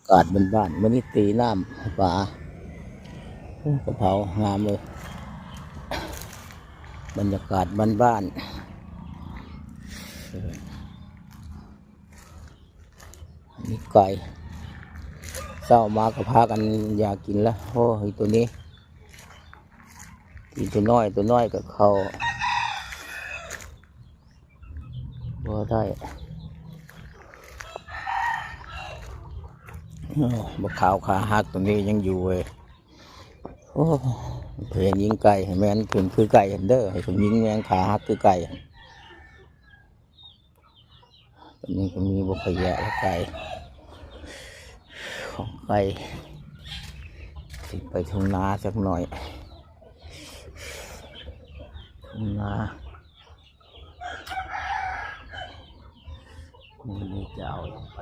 ກາດບ້ານໆ ມື້ນີ້ຕີນ້ຳປາ. ໂອ້ ກະເພົາງາມເລີຍ ບັນຍາກາດບ້ານໆ. ມີໄກ່ ເຊົ້າມາກະພາກັນຢາກກິນລະ. ໂອ້ ອີໂຕນີ້ ອີໂຕນ້ອຍ ໂຕນ້ອຍກະເຂົ້າ ບໍ່ໄດ້. ໂອ້ ບັກຂາວຂາຫັກໂຕນີ້ຍັງຢູ່ເວີຍ. ໂອ້ ເພິ່ນຍິງໄກ່ ໃຫ້ແມ່ນເພິ່ນຄືໄກ່ຫັ້ນເດີ ໃຫ້ເພິ່ນຍິງແມ່ນຂາຫັກຄືໄກ່. ໂຕນີ້ກະມີບໍ່ຄ່ອຍແຍະລະໄກ່ ຂອງໄກ່. ຊິໄປທົ່ງນາຈັກໜ້ອຍ ທົ່ງນາ. ມື້ນີ້ຈະເອົາໄປ